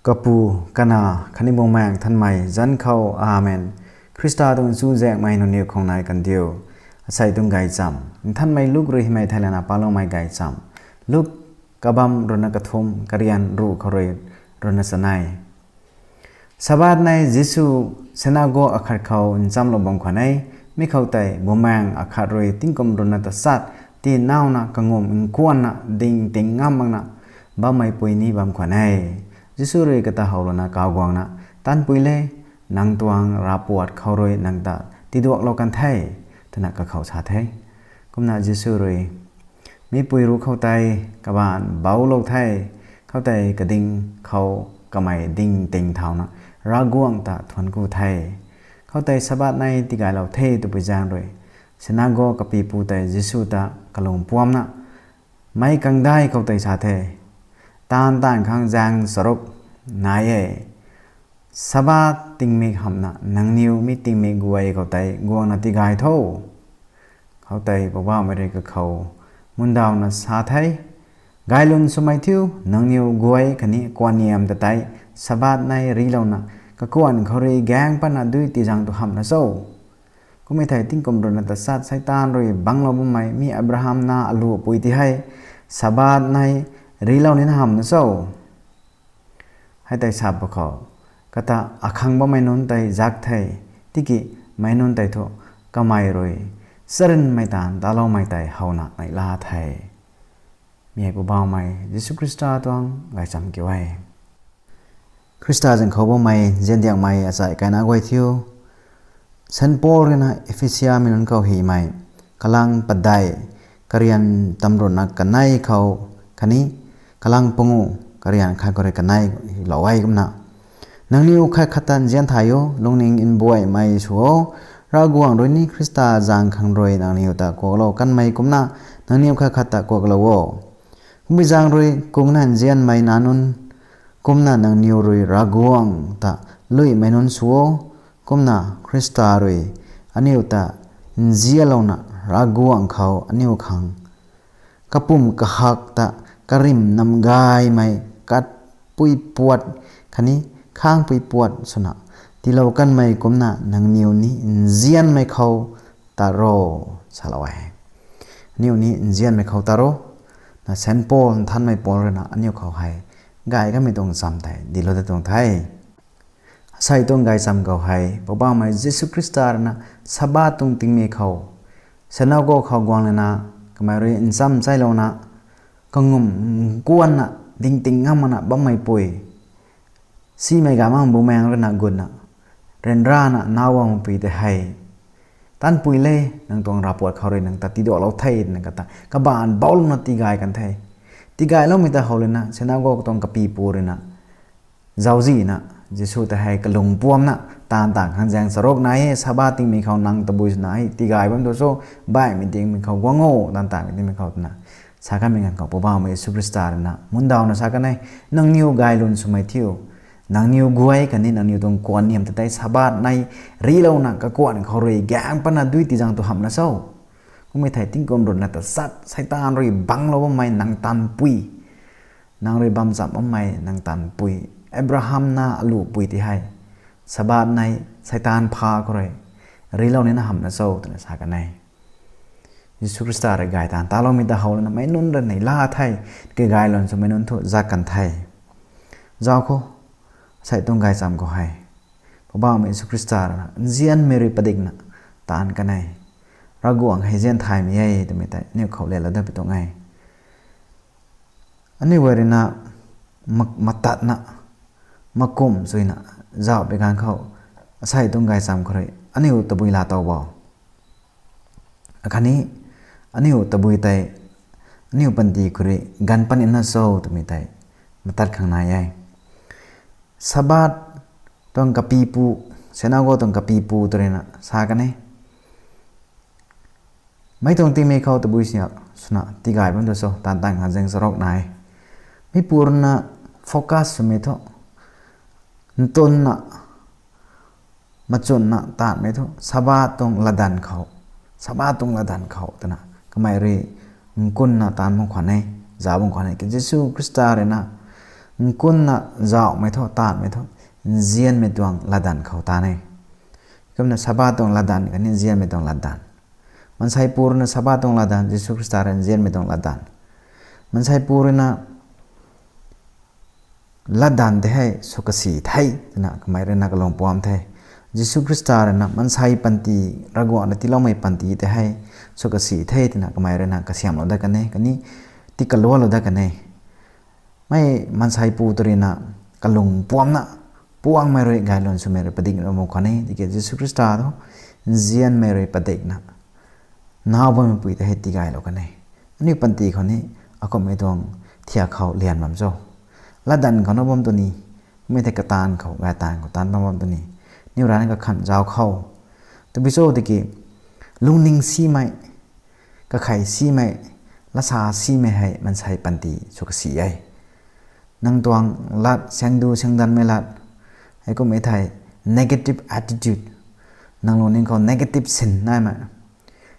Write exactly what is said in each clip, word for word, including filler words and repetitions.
Kapu, Kanac khatni Bumaengh Nthanmei zanc khou, Amen. Khrista tuang chuzaenghmei nangniw khou nai kan diu. Asei tuang gaychamv Nthanmei Luk rui hymei thei lana paloumei gaychamv. Luk kabamv ruhna kathumh, karian ruh khou rui ruhna chanei. Sabbath nei Jisu sinagog akhat khou nchamlou bam khwan e. Mi khou tei bumaengh akhat rui tingkum ruhna tachat tinauna kangum nkuanna ding ting ngam makna bammei pui ni bam khwan e. Jisu rui kata how lana kaw guangna, Tanpui le, nang tuang ravpuat khou rui nang ta tiduaklou kan the, twna kakhou sa the. Kumna Jisu rui mi pui ruc khou tei kabaanc bouclou the, khoutei kading khou kamei ding ting thauna Ravguangc ta thuanc ku the. Khoutei Sabbath nei tigaylou the twpui zaeng rui sinagog kapipu tei Jisu ta kalung puamcna meic kangdai khou tei sa the, Taanv taanv khang zaeng charuk nai e. Sabbath tingmik hamhna nangniw mi tingmik guay khou tei guangna tigay tho. Khoutei Poubauhmei rui kakhou mundawna sa the, Gaylwn swmei thiu, nangniw guay khatni kuanniam ta tei Sabbath nei rilouna kakuanh khou rui gaeng patna dui tizang tu hamhna cho? Kummei thei tingkum ruhna tachat Seitaan rui bangclou bammei mi Abraham nac aluhpui ti hei Sabbath nei rilou nina hamhna cho? Hei tei sa pwkhou, kata akhang bammei nunc tei zak the, tiki meic nunc tei thu kamei rui charynmei taanv taloumei tei howna neihla the. Mi hei Poubauhmei Jisu Khrista tuang gaychamv kiu e. Khrista zanc khou bammei nziandiakmei achai kaina guay thiu, Saint Paul ruina Ephesimei nunc khou hymei, kalang padeih, karian tamruhna kanei khou khatni kalang panguh, karian khat khou rui kanei lou e kumna, Nangniw khat khat ta nzian thay o, lungning nbuaihmei sw o, Ravguangc rui ni Khrista zaeng khang rui nangniw ta kuaklou kanmei kumna nangniw khat khat ta kuaklou o. Kummei zaeng rui kungna nzianmei nac nunc kumna nangniw rui Ravguangc ta luihmei nunc sw o, kumna Khrista rui aniw ta nzianlouna Ravguangc khou aniw khang kapumc kahak ta karimh namgaymei katpui puat khatni khangpui puat swna tiilou kanmei kumna nangniw ni nzianmei khou tat ro, salou e. Aniw ni nzianmei khou tat ro, na Saint Paul, Nthanmei Paul ruina aniw khou hei gay kamei tuang cham tei dinclou ta tuang the. Asei tuang gaychamv khou hei Poubauhmei Jisu Khrista ruina Sabbath tuang tingmik khou sinagog khou guang lana kamei rui ncham chailouna kangum nkuanna ding ting ngam makna bammei pui, simei gamv bumaengh ruina gutna ryanrana nac guangpui tei hei, Tanpui le, nang tuang ravpuat khou rui nang ta tiduaklou the, twna kata kabaanc bouclouna tigay kan the. Tigayloumei ta how lana sinagog tuang kapipu ruina zauczihna Jisu ta hei kalung puamcna, Taanv taanv khang zaeng charuk nai e, Sabbath tingmik khou nang tabui swna hei tigay bam tu cho? Baihmei tingmik khou guang o, taanv taanvmei tingmik khou, twna sa kanmei ganv khou Poubauhmei Jisu Khrista ruina mundawna sa kan e, Nangniw gaylwn swmei thiu, nangniw guay khatni nangniw tuang kuanniam ta tei Sabbath nei rilouna kakuanh khou rui gaeng patna dui tizang tu hamhna cho? Kummei thei tingkum ruhna tachat Seitaan rui bangclou bammei nang tanpui, nang rui bamcham bammei nang tanpui, Abraham nac aluhpui ti hei Sabbath nei Seitaan pha khou rui rilou nina hamhna cho, twna sa kan e. Jisu Khrista rui gay taanv taloumei ta how lana meic nunc rui neihla the, kagaylwn swmei nunc thu zak kan the. Zauc khou, asei tuang gaychamv khou hei Poubauhmei Jisu Khrista ruina nzianmei rui padikna taanv kan e. Ravguangc hei nzian thaymei e twmei tei aniw khou lelou dat pui tuang e. Aniw guay ruina mak- matatna, makumh chuyna zauhpui ganv khou, asei tuang gaychamv khou rui aniw tabui laa tow bo? Akhatni aniw tabui tei aniw panty khou rui ganv pat nina cho twmei tei matat khang nai e. Sabbath tuang kapipu, sinagog tuang kapipu tw ruina sa kan e, Meic tuang tingmik khou tabui siak swna tigay bam tu cho? Taanv taanv khang zaeng charuk nai. Meipu ruina focus swmei thu, ntunna, machunna taanvmei thu Sabbath tuang latdanv khou, Sabbath tuang latdanv khou twna kamei rui nkunna taanv bam khwan e, zauc bam khwan e. Ki Jisu Khrista ruina Nkunna zauhmei thu, taanvmei thu, nzianmei tuang latdanv khou taanv e. Kumna Sabbath tuang latdanv khatni nzianmei tuang latdanv. Maansei pu rui na Sabbath tuang latdanv, Jisu Khrista rui nzianmei tuang latdanv. Maansei pu rui na latdanv tei hei sw kasi the twna kamei rui na kalung puam the. Jisu Khrista rui na maansei panty, Ravguangc na tiiloumei panty tei hei sw kasi the twna kamei rui na kasiamhlou dat kan e, khatni tii kalualou dat kan e. Mei maansei pu tw rui na kalung puamna, puangmei rui gaylwn swmei rui padikna bam khwan e, tiki Jisu Khrista thu nzianmei rui padikna, naw bammeipui tei hei tigaylou kan e. Aniu panty khou ni, akumhmei tuang thiak khou lian bam cho? Latdanv khou na bam tu ni, kummei thei kataanv khou, gaytaanv khou taanv bam bam tu ni, aniu rana kakhan zauc khou. Tabui cho tiki, lungning simei, kakhei simei, lasa simei hei maansei panty sw kasi e. Nang tuang lat, saengdu saengdanmei lat, heikummei thei negative attitude, nang lungning khou negative sin naimei,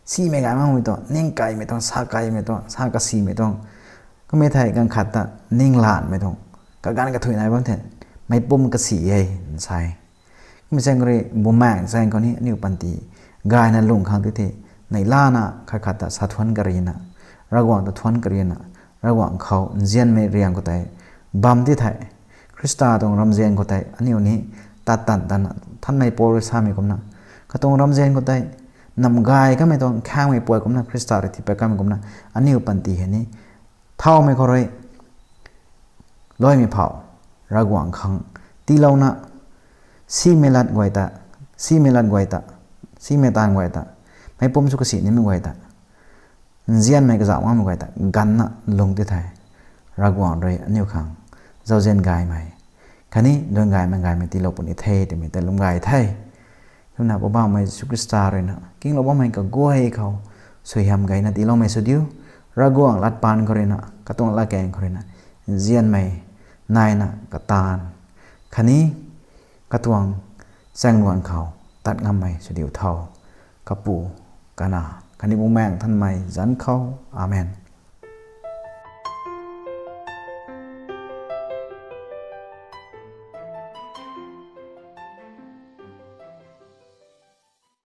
simei gay makmei tuang, ning kaimei tuang, sa kaimei tuang, sa kasimei tuang, kummei thei ganv khat ta ning lanmei tuang, kaganv kathuic nai bam the, meicpumc kasi e, nsa e. Kummei zaeng khou rui bumaengc zaeng khou ni aniu panty gayna lung khang ti the, neihlana khat khat ta sa thuanc karina, Ravguangc ta thuanc karina, Ravguangc khou nzianmei riang khou tei bam ti thei, Khrista tuang ramzian khou tei aniu ni tat tan tanna, Nthanmei Paul rui samei kumna, katuang ramzian khou tei nam gay kamei tuang khaengmei puay kumna, Khrista rui tiipat kamei kumna, aniu panty hei ni thowmei khou rui luaimei phou, Ravguangc khang tiilouna, simei lat guay ta, simei lat guay ta, simei taanv guay ta, meicpumc sw kasi nimei guay ta, nzianmei kazauh makmei guay ta ganvna lung ti thei, Ravguangc rui aniu khang zauzian gaymei khatni duan gaymei, gaymei tiilou puni the twmei ta lwm gay the. Kumna Poubauhmei Jisu Khrista rui na kinglou bammei kaguay khou suaihiam gayna tiiloumei sw diu. Ravguangc lat paan khou rui na, katuang latkaeng khou rui na, nzianmei naina kataanv khatni katuang chaengluan khou tat ngammei sw diu tho. Kapu, Kanac khatni Bumaengh Nthanmei zanc khou. Amen.